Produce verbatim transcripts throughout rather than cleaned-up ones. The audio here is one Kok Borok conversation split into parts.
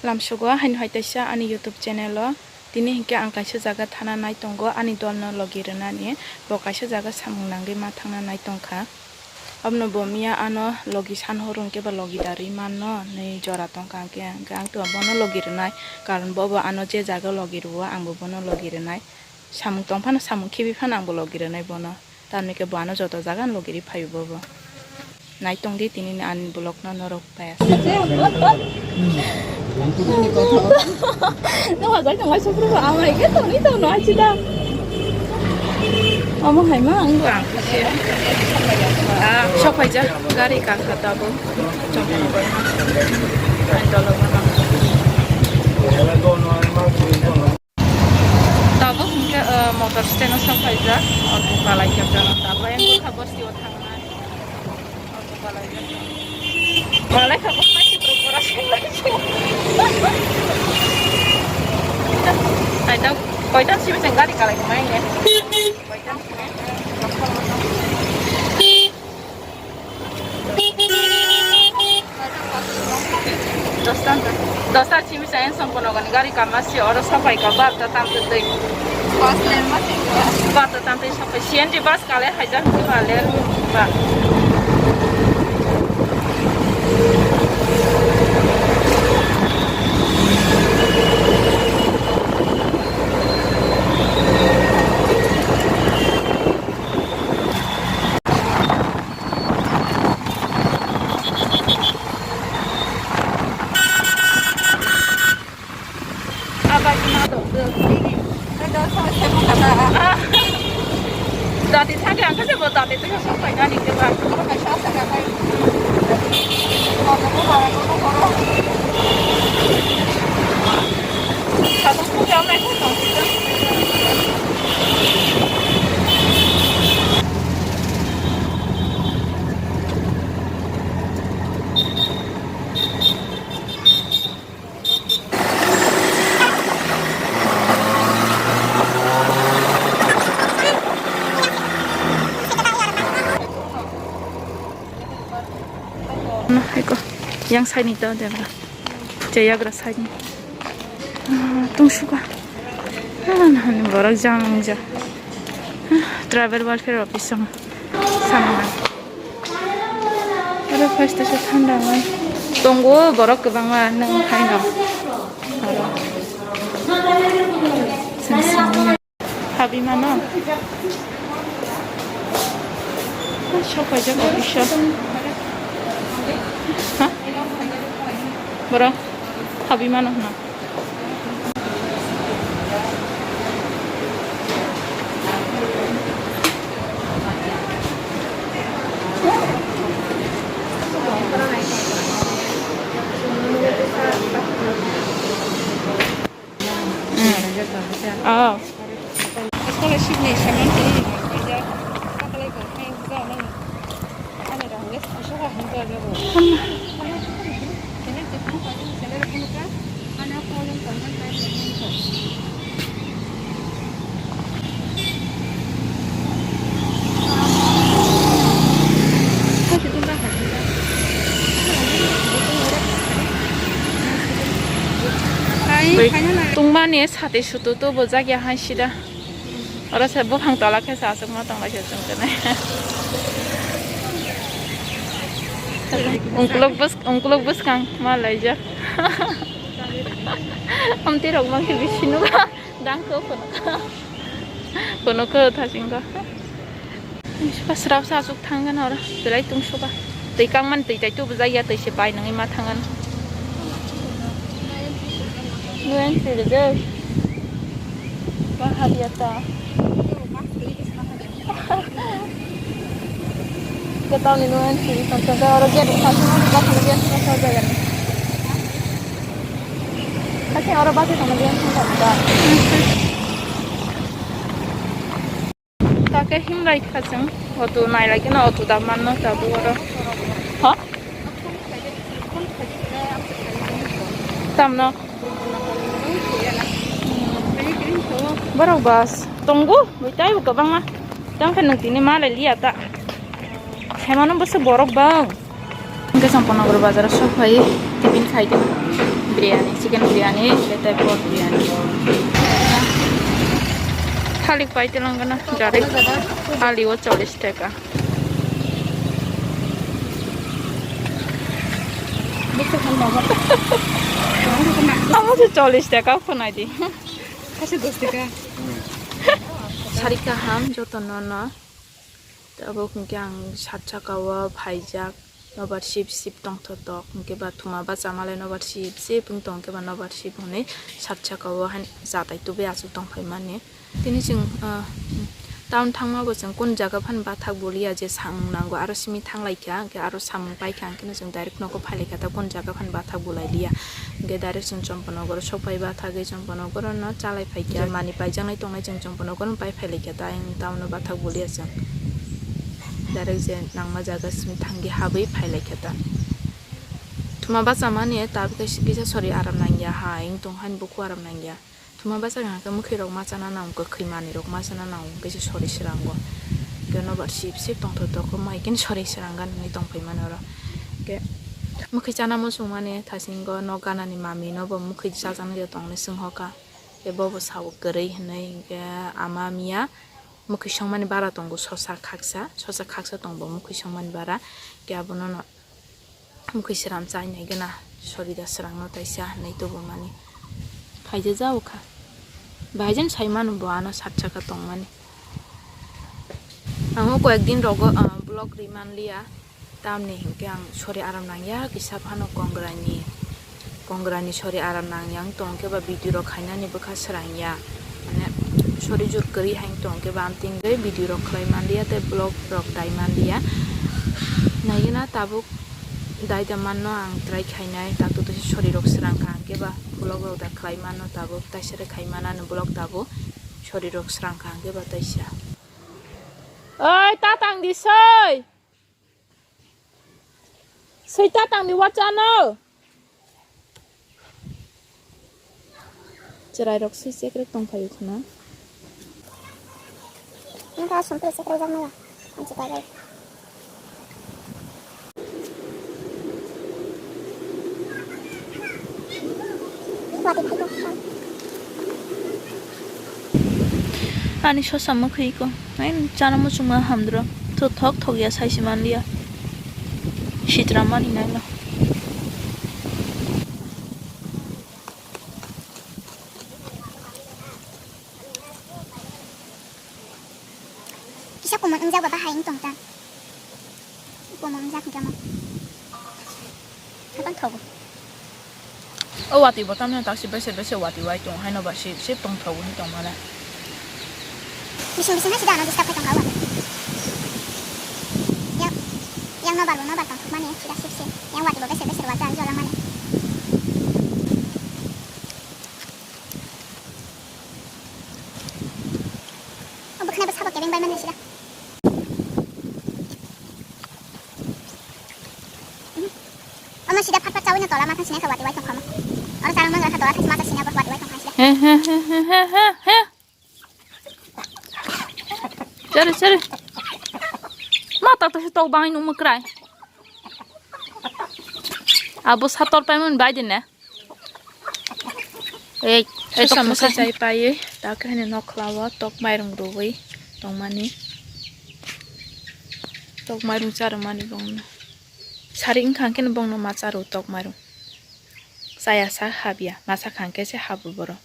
Lamsogo haino hai taisa ani YouTube channel o. Tini hinkhe ang kaisa jaga thana nai tongo, ani dolno logi rwnani. Bo kaisa jaga samung nangwi ma thangna nai tongkha. Abono bo miya ano logi san horo hinkhe bo logi da rwi manno, nwi jora tongkha hinkhe, hinkhe ang to bono logi rwnai. Karon bobo ano je jaga logi rwo, angbo bono logi rwnai. Samung tong phano, samung khibi phano angbo logi rwnai bono. Tamni khe bo ano joto jaga logi rwi phaio bobo. Nai tongdi tini ani vlog no norok paya. No hajai tong ai sukru ba amai ke tong ni tong no ai chida. Amo hai ma ang. Ang khe. Ah, sok phaijak gari kakha tabuk. Chokno borma. Ang dolo borma. Tabuk hinkhe, uh, motor stand o sok phaijak. Auto kalai khe tabuk yang bwkha bosti o thangnai. Auto kalai khe. Malai kha bwkha si bwrwi pora sung lai si. Hai tabuk koitan si bwsang gari kalai khe mai ne. Koitan si. Dosta, dosta chimi sa en song kono gani gari kama si oro sapai ka barta tam te tei. Barta tam te sapai C N G bus kale hajar hwnkhe ba le ba. Dati thangkhe ang khe bo dati twi sok phainani khe ba. Haiko yang side ni ta debra. Chayagra side ni. Ah, tungsuka. Ah, nahani borok jang ja. Ah, tribal welfare office sama. Sama. Oro first se thanda tongo borok kwbangma nang haino. Oro. Sing sing. Habi mano. Sok paijak bisa. Ha? Borok habi mano hwna. Oh. Tungmani sate sutu tu bojak ya hai sida. Oro se buphang tola khe se aswk ma tong lai se chwng khe nai. Ungkuluk bwsk-, ungkuluk bwskang ma laijak. Amtwi rok ma khe bisi nukha. Dang khe phunukha. Phunukha thachingkha. Srap sa aswk thangkhe na oro. Belai tungsukha. Twi kangmani twi tai tubujak ya, twi se pai nangwi ma thangkha. Nuen twi rwjak. Bahar ya ta. Kwtal ni nuen twi tongthok oro gate wngkha, gate wngkha. Haikhe oro bachai tongma gate wngkha. Take himlai kha chwng, auto nailai kheno auto da manno tabuk oro. Ha? Tamno? Borok bus tongo, bai taibo kwbangma. Tamo khe nwng tini ma lai liya ta. Khaimano bwswk borok bang. Hwnkhe Champanagar bazar o sok phai tiffin khai tongkha. Biryani, chicken biryani, tei pork biryani. Thalik pai telangana, jari ali o chollish taka. Amo se chollish taka khonai di. Kaisa dos taka. Sari kaham joto no no. Tabuk hwnkhe ang sat saka o phaijak, nobar sip sip tongthotok, hwnkhe ba thuma bacha malai nobar sip sip wng tong, hwnkhe ba nobar sip hwnwi sat saka o haino chatai tubui achuk tongphai mani. Tini chwng, ah, town thangma bo chwng kun jaga phano bathak buliya je sang nango, aro simi thanglaikha, hwnkhe aro samung paikha, hwnkhe no chwng direct nogo phailaikha, ta kun jaga phano bathak bulai liya. Hwnkhe direct chwng Chompanogoro sokphai bathagwi Chompanogorono chalai phaikha, mani paijaknai tongnai chwng Chompanogorono pai phailaikha, ta ayang town-o bathak buliya chwng. Direct je nangma jaga simi thangwi habwi phailaikha ta. Thuma bachamani ta kisa sori aram nangya ha, ayang tong haino buku aram nangya. Thuma bachakha hwnkhe mwkhwirok ma chana nango, kwkhwi manwirok ma chana nango, hwnkhe se sori srango. Hwnkhe nobar sip sip tongthotok, mai khe sori srangani tongphai mani oro. Hwnkhe mwkhwi chana muchungmani thasingo nok ganani mamino bo mwkhwi chajaknai de tongni swngkha. Hwnkhe bobo sao kwrwi hinwi, hwnkhe ama miya mwkhwi songmani bara tongo sosa khaksa, sosa khaksa tongbo mwkhwi songmani bara. Hwnkhe abono no Mwkhwi sram chai nai gana, sori da srangno taisa hinwi tubumani. Phaija jao kha. Bahai jen sai mano bo ano sat saka tongmani. Ang o koyek din rogo, ah, vlog ri manliya. Tamni hinkhe ang sori aram nangya, kisa phano kongrani, kongrani sori aram nangya wng tong khe ba video rok khainani bwkha srangya. Mane sori jur kwrwi hai wng tong khe ba amtwini video rok khlai manliya tei vlog rok dai manliya. Naigwna tabuk dai da manno ang try khainai, taktwk twi sori rok srang kha hwnkhe ba vlog rok da khlai manno tabuk, taisere khai manani vlog tabuk sori rok srang kha hwnkhe ba taisa. Oi, ta tang di soi. Soi ta tang di wachano. Chwrairok swi chekrek tongphaio khwna. Nokha aswk chekrek jakmaya. Ang chwtai bai. Ani sosa mwkhwi ko. Ai chana muchungma hamdro. Tho thok thok ya sai se manliya. Sitra mani nailo. Kisa kumun wngjak ba bahai wng tong ta. Kumun wngjak hwnkhe omo. Hapan thogo. O watwi bo tamni tak si bese bese watwi wai tong haino ba si si tong thogo hin tong mala. Bising bising hai sida ano disturb khai tong kha o watwi. Yang yang nobar bo nobar tong thok mani sida sip si. Yang watwi bo bese bese watwi ang jolang mani. Obo khna bo sabo kebeng bai mani sida. Omo sida phat phat chawi no tola matha sinai kha watwi wai tong kha mo. Oro charang mang kha tola thai matha sinai bo watwi wai tong kha sida. He he he he he he he. Sere sere. Mata to se tok bangai nung mukrai. Abo sator pai mun bai din ne. Ei, ei, tok samosa chai pai, ta khe hene nok khlawo, tok mairung rwui tongmani. Tok mairung charwmani bongno. Sari wngkha khe bongno ma charw tok mairung. Chaya sa habya, masa khang khe se habu borok.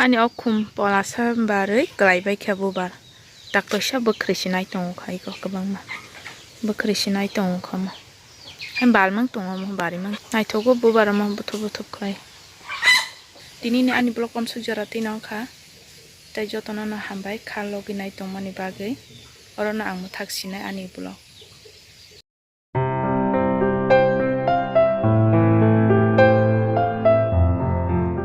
Ani o khum polasa barwi kwlai bai khe bubar. Taktoisa bwkhwrwi se nai tongo kha iko kwbangma. Bwkhwrwi se nai tongo kha omo. Hai balmang tongo omo barimang. Naithogo bubar omo buthub buthub khlai. Tinini ani vlog omsuk jora twi nang kha. Tei jotono no hambai kha logi nai tongmani bagwi. Orono ang mwthak sinai ani vlog.